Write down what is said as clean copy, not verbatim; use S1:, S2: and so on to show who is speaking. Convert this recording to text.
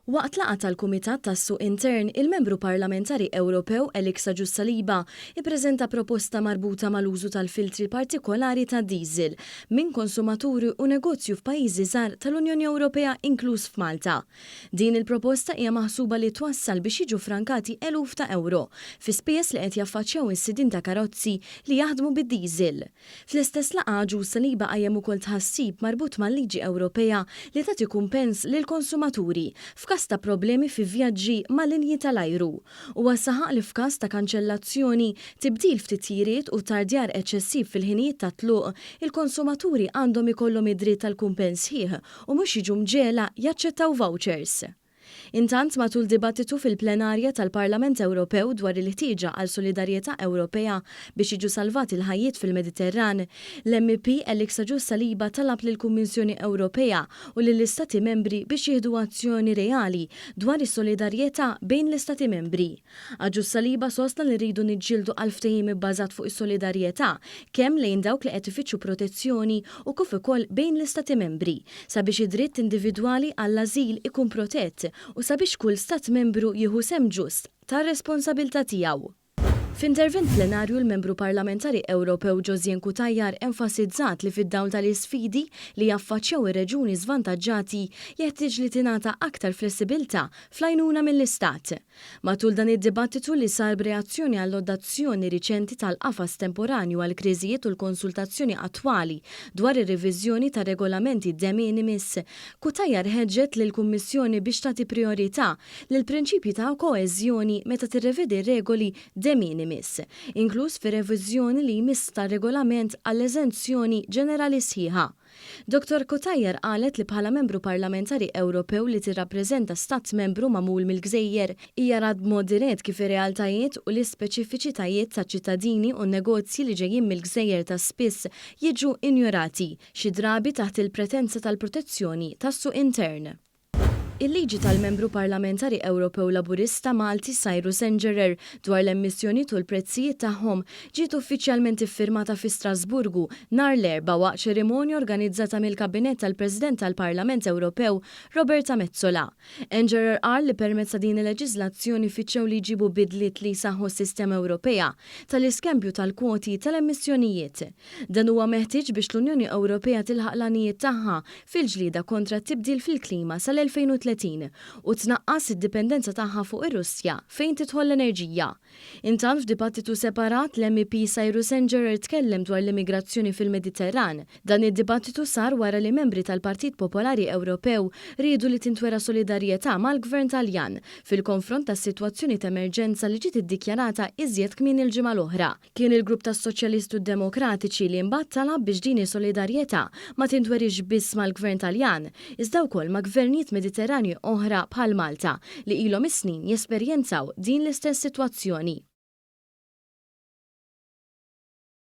S1: Waqt laqgħa tal-Kumitat tas-Suq Intern, il-Membru Parlamentari Ewropew Alex Agius Saliba ippreżenta proposta marbuta mal-użu tal-filtri partikolari tad-diesel minn konsumaturi u negozju f'pajjiżi żgħar tal-Unjoni Ewropea inkluż f'Malta. Din il-proposta hija maħsuba li twassal biex jiġu ffrankati eluf ta' ewro fi spejjeż li qed jaffaċċjaw is-sidien ta' karozzi li jaħdmu bid-diesel. Fl-istess laqgħa Agius Saliba qajjem ukoll tħassib marbut mal-liġi Ewropea li tagħti kumpens lill-konsumaturi f'każ ta' problemi fi vjaġġi ma' linji tal-ajru. Huwa saħaq li f'każ ta' kanċellazzjoni, tibdil f'titjiriet u ttardjar eċċessiv fil-ħinijiet tat-tluq, il-konsumaturi għandhom ikollhom id-dritt għal kumpens sħiħ u mhux jiġu mġegħla jaċċettaw vouchers. Intant, matul dibattitu fil-plenarja tal-Parlament Ewropew dwar il-ħtieġa għal solidarjetà Ewropea biex jiġu salvati l-ħajjiet fil-Mediterran, l-MEP Alex Agius Saliba talab lill-Kummissjoni Ewropea u lill-Istati Membri biex jieħdu azzjoni reali dwar is-solidarjetà bejn l-Istati Membri. Agius Saliba sostna li rridu niġġieldu għal ftehim ibbażat fuq is-solidarjetà kemm lejn dawk li qed ifittxu protezzjoni u kif ukoll bejn l-Istati Membri, sabiex id-dritt individwali għall-ażil ikun protett u sabiex kull Stat Membru jieħu sehem ġust tar-responsabilità tiegħu. F'intervent plenarju l-Membru Parlamentari Ewropew Josiane Cutajar enfasizzat li fid-dawl tal-isfidi li jaffaċċjaw ir-reġuni żvantaġġati jeħtieġ li tingħata aktar flessibilità fl-għajnuna mill-Istat. Matul dan id-dibattitu li sar b'reazzjoni għall-odazzjoni riċenti tal-qafas temporanju għall-kriżijiet u l-konsultazzjoni attwali dwar ir-reviżjoni tar-regolamenti de minimis, Cutajar ħeġġet lill-Kummissjoni biex tagħti prijorità lill-prinċipji ta' koeżjoni meta tirrevedi r-regoli de minimis, inkluż fir-reviżjoni li jmiss tar-regolament għall-eżenzjoni ġenerali sħiħa. Dottor Cutajar qalet li bħala Membru Parlamentari Ewropew li tirrappreżenta Stat Membru magħmul mill-gżejjer, hija rat b'mod dirett kif ir-realtajiet u l-ispeċifiċitajiet taċ-ċittadini u n-negozji li ġejjin mill-gżejjer ta' spiss jiġu injorati, xi drabi taħt il-pretenza tal-protezzjoni tas-suq intern. Il-liġi tal-Membru Parlamentari Ewropew Laburista Malti Cyrus Engerer dwar l-emissjonijiet u l-prezzijiet tagħhom ġiet uffiċjalment iffirmata fi Strasburgu nhar l-Erbgħa waqt ċerimonja organizzata mill-Kabinett tal-President tal-Parlament Ewropew Roberta Metsola. Engerer qal li permezz ta' din il-leġiżlazzjoni fittxew li jġibu bidliet li jsaħħu s-sistema Ewropea tal-iskambju tal-kwoti tal-emissjonijiet. Dan huwa meħtieġ biex l-Unjoni Ewropea tilħaq l-għanijiet tagħha fil-ġlieda kontra t-tibdil fil-klima sal-2030 u tnaqqas id-dipendenza tagħha fuq ir-Russja fejn tidħol l-enerġija. Intant f'dibattitu separat, l-MEP Cyrus Engerer tkellem dwar l-immigrazzjoni fil-Mediterran. Dan id-dibattitu sar wara li membri tal-Partit Popolari Ewropew riedu li tintwera solidarjetà mal-Gvern Taljan fil-konfront tas-sitwazzjoni t'emerġenza li ġiet iddikjarata iżjed kmieni l-ġimgħa l-oħra. Kien il-grupp tas-Soċjalisti u d-Demokratiċi li imbagħad talab biex din is-solidarjetà ma tintweriex biss mal-Gvern Taljan, iżda wkoll ma' gvernijiet Mediterranji oħra bħal Malta li ilhom is-snin jesperjenzaw din l-istess sitwazzjoni.